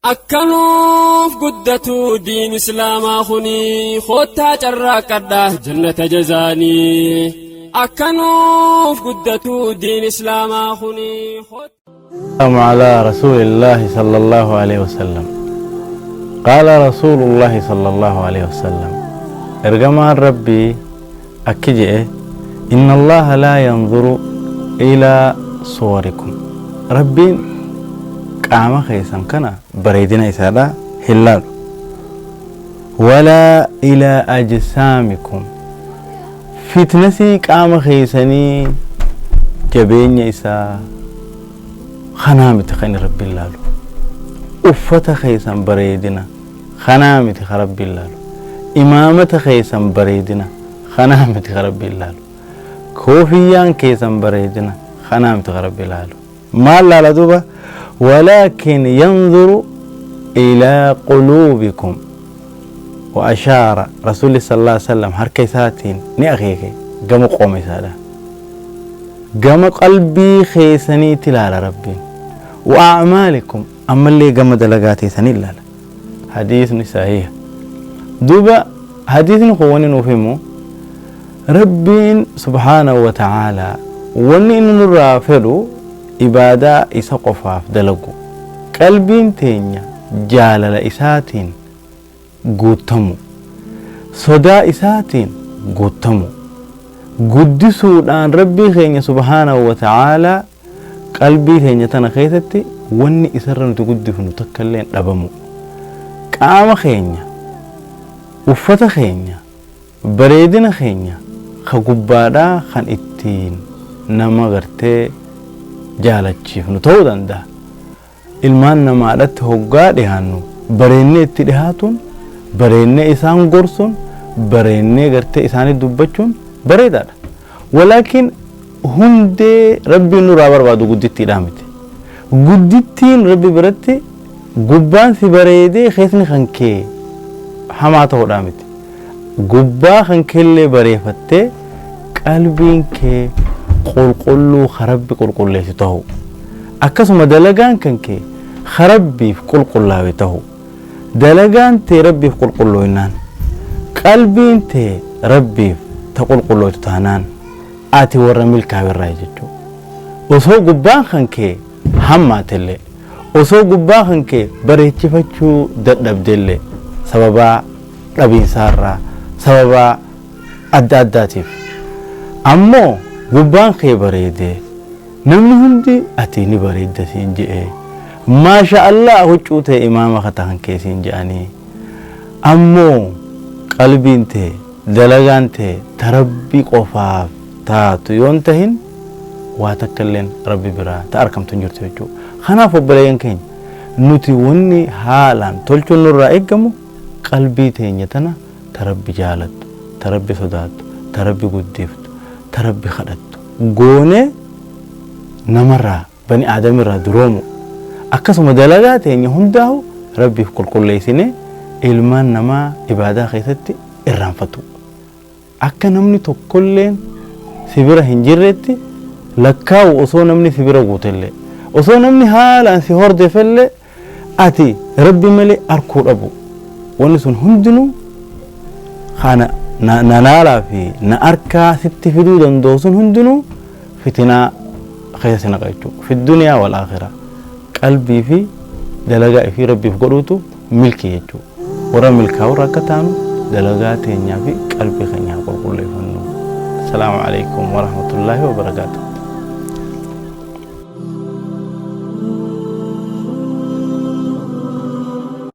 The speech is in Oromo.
Akka nuuf guddatu diin islaamaa kuni koottaa carraaqqadha jannata jazaanii. Akka nuuf guddatu diin islaamaa kuni. السلام على رسول الله صلى الله عليه وسلم. قال رسول الله صلى الله عليه وسلم، ergamaan Rabbii akki je'e: إن الله لا ينظر إلى صوركم. Rabbiin qaama keessan kana bareedina isaadha hin laalu. ولا إلى أجسامكم. Fitnessii qaama keessanii, jabeenya isaa kanaa miti kan Rabbiin laalu. Uffata keessan bareedina kanaa miti kan Rabbiin laalu. Imaamata keessan bareedina kanaa miti kan Rabbiin laalu. Koofiyyaan keessan bareedina kanaa miti kan Rabbiin laalu. Maal laala duuba? ولكن ينظر إلى قلوبكم. وأشار رسول صلى الله عليه وسلم harka isaatiin ni akeeke gama qooma isaadha. Gama qalbii keessaniitti ilaala Rabbiin. وأعمالكم. Ammallee gama dalagaa teessanii ilaala. Hadiisni sahiha. Duuba hadiisni kun wanni nuuf himu, Rabbiin سبحانه وتعالى wanni inni nurraa fedhu ibaadaa isa qofaaf dalagu, qalbiin teenya jaalala isaatiin guutamu, sodaa isaatiin guutamu, guddisuudhaan Rabbii keenya سبحانه وتعالى qalbii teenya tana keessatti wanni isarra nuti guddifnu takka illee hin dhabamu. Qaama keenya, uffata keenya, bareedina keenya ka gubbaadhaa kan ittiin nama gartee jaalachiifnu ta'uu danda'a. Ilmaan namaadhatti hoggaa dhiyaannu bareennee itti dhihaatuun, bareennee isaan gorsuun, bareennee gartee isaanii dubbachuun bareedaadha. ولكن hundee Rabbiin nurraa barbaadu guddittiidhaa miti. Guddittiin Rabbi biratti gubbaan si bareedee keessni kan kee hamaa ta'uudhaa miti. Gubbaa kan keellee bareefattee qalbiin kee qulqulluu ka Rabbi qulqulleessu ta'u. Akkasuma dalagaan kan kee ka Rabbiif qulqullaawe ta'u. Dalagaan tee Rabbiif qulqullooynaan, qalbiin tee Rabbiif ta qulqullooytu taanaan, ati warra milkaa'e jechuudha. Osoo gubbaan kan kee hammaatellee, osoo gubbaa kan kee bareechifachuu dadhabdellee, sababaa dhabiinsaarraa, sababaa adda addaatiif, ammoo gubbaan kee bareedee namni hundi ati ni bareedda siin je'ee, maasha Allah, huccuu ta'e imaama kata kan kee siin je'anii, ammoo qalbiin ta'e, dalagaan ta'e ta Rabbi qofaaf taatu yoon tahin, waa takka illeen Rabbi biraa ta argamtu hin jirtu jechuudha. Kanaaf obboleeyyan keenya, nuti wanni haalaan tolchuun nurraa eeggamu qalbii teenya tana ta Rabbi jaalattu, ta Rabbi sodaattu, ta Rabbi guddiftu, ta Rabbi kadhattu goonee namarraa, bani aadamirraa duroomu. Akkasuma dalagaa teenya hundaa'u Rabbiif qulqulleessine ilmaan namaa ibaadaa keessatti irraanfatu. Akka namni tokkolleen si bira hin jirretti lakkaa'u. Osoo namni si bira guutellee, osoo namni haalaan si hordefellee, ati Rabbi malee arkuu dhabu. Wanni sun hundinuu kana na laalaa fi na arkaa sitti fiduu danda'u sun hundinuu fitinaa keessa si naqa jechuudha. في الدنيا والآخرة. Qalbii fi dalagaa ifii Rabbiif godhuutu milkii jechuudha. Warra milkaa'u akka taanu dalagaa teenyaa fi qalbii keenya haa qulqulleeffannu. السلام عليكم ورحمة الله وبركاته.